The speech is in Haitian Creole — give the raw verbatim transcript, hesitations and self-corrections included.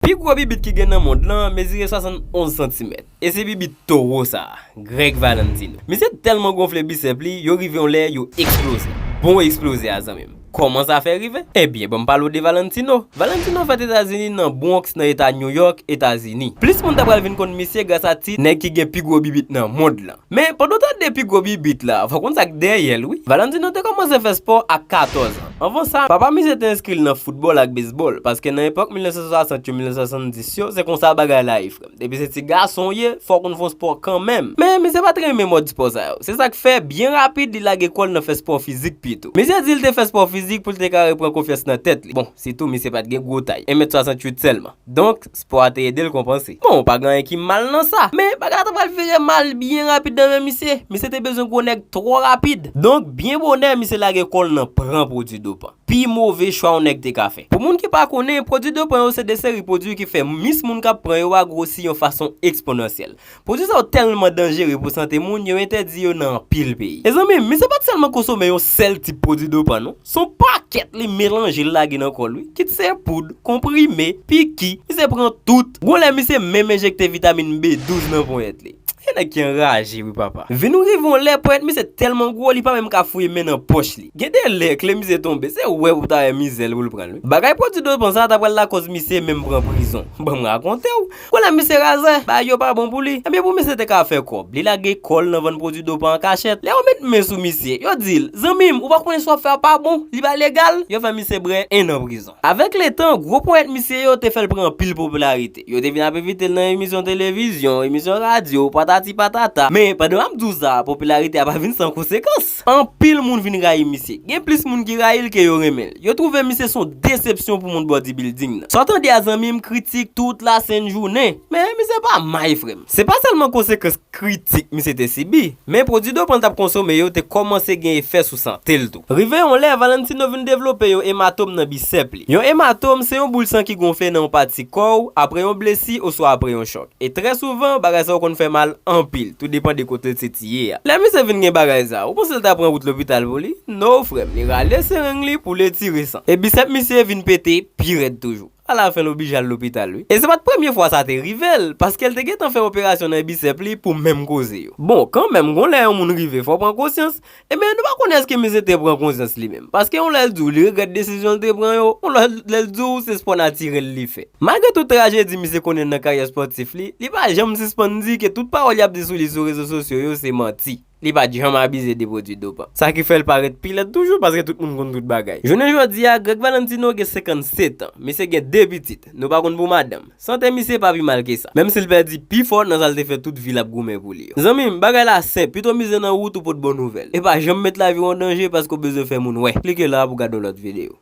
Pi gwo bibit ki gen nan mond lan mezire swasannonz santimèt. E se bibit towo sa a, Greg Valentino. Misye tèlman gonfle bisèp li, yo rive yon lè, yo eksploze. Bon eksploze a, zanmi m. Kòman sa fè rive? Ebyen, ban m pale w de Valentino. Valentino fèt Etazini, nan Bronx, nan eta New York, Etazini. Plis moun ta pral vin konn misye gras a tit nèg ki gen pi gwo bibit nan mond lan. Men, pandan w tande pi gwo bibit la, fò w konn sa k dèyè l, wi. Valentino te kòmanse fè spò a katòz an. Anvan sa, papa misye te enskri l nan foutbòl ak bezbòl, paske nan epòk mil nèf san swasant yo, mil nèf san swasanndis yo, se konsa bagay la ye, frè m. Depi se ti gason w ye, fò w konn fè yon spò kanmenm. Men, misye pa t renmen mòd spò sa yo. Se sa k fè, byen rapid, li lage kò l nan fè spò fizik pito. Misye di l te fè spò fizik pou l te ka reprann konfyans nan tèt li. Bon, sitou misye pa t gen gwo tay, en mèt swasanntuit sèlman. Donk, spò a te ede l konpanse. Bon, pa gen anyen ki mal nan sa. Men, bagay la ta pral vire mal byen rapid nan men misye. Misye te bezwen gwo nèg twò rapid. Donk, byen bonè, misye lage kò l nan pran pwodui dopan. Pi move chwa yon nèg te ka fè. Pou moun ki pa konnen, pwodui dopan yo se de seri pwodui ki fè mis moun k ap pran yo a gwosi yon fason eksponansyèl. Pwodui sa yo tèlman danjere pou sante moun, yo entèdi yo nan anpil peyi. E zanmi m, misye pa t sèlman konsome yon sèl tip pwodui dopan, non. Se yon pakèt li melanje l lage nan kò l, wi. Kit se poud, konprime, piki, misye pran tout. Gon lè misye menm enjekte vitamin B douz nan ponyèt li. E nèg ki anraje, wi papa. Vin rive yon lè, ponyèt misye tèlman gwo, li pa menm ka fouye men nan pòch li. Gen de lè, kle misye tonbe, se wè ou ta wè mizè l pou l pran l, wi. Bagay pwodui dopan sa a ta pral lakòz misye menm pran prizon. Ban m rakonte w. Gon lè misye razè, bagay yo pa bon pou li. Ebyen, pou misye te ka fè kòb, li lage kò l nan vann pwodui dopan an kachèt. Lè yo met men sou misye, yo di l, zanmi m, ou pa konnen sa w ap fè a pa bon, li pa legal. Yo fè misye bwè en an prizon. Avèk letan, gwo ponyèt misye yo te fè l pran anpil popilarite. Yo te vin ap envite l nan emisyon televizyon, emisyon radyo, patati patata. Men, pandan m ap di w sa, popilarite a pa vin san konsekans. Anpil moun vin rayi misye. Gen plis moun ki rayi l ke yo renmen l. Yo twouve misye se yon desepsyon pou mond bodybuilding nan. Sa w tande a, zanmi m, kritik tout lasent jounen. Men, misye pa may, frè m. Se pa sèlman konsekans kritik misye te sibi, men pwodui dopan l t ap konsome yo te kòmanse gen efè sou sante l tou. Rive yon lè, Valentino vin devlope yon ematòm nan bisèp li. Yon ematòm se yon boul san ki gonfle nan yon pati kò w apre yon blesi oswa apre yon chòk. E trè souvan, bagay sa yo konn fè mal anpil, tou depann de kote l se tiye a. Lè misye vin gen bagay sa, ou panse l ta pran wout lopital pou li? No, frè m, li rale sereng li pou l etire san. E bisèp misye vin pete pi rèd toujou. Alafen, l oblije al lopital, wi. E se pa t premye fwa sa te rive l, paske l te gentan fè operasyon nan bisèp li pou menm koze yo. Bon, kanmenm, gon lè yon moun rive, fò w pran konsyans. Ebyen, nou pa konnen èske misye te pran konsyans li menm. Paske yon lè l di w li regrèt desizyon l te pran yo, yon lè, lè l di w se spò natirèl li fè. Malgre tout trajedi misye konnen nan karyè spòtif li, li pa janm sispann di ke tout pawòl y ap di sou li sou rezo sosyo yo se manti. Li pa t janm abize de pwodui dopan. Sa ki fè l parèt pi lèd toujou, paske tout moun konn tout bagay. Jounen jodi a, Greg Valentino gen senkannsèt an. Misye gen de pitit. Nou pa konn pou madanm. Sante misye pa pi mal ke sa. Menm si l pèdi pifò nan sa l te fè tout vi l ap goumen pou li yo. Zanmi m, bagay la senp. Pito mize nan wout ou pot bon nouvèl. E pa janm met lavi w an danje paske w bezwen fè moun wè. Klike la pou gade yon lòt videyo.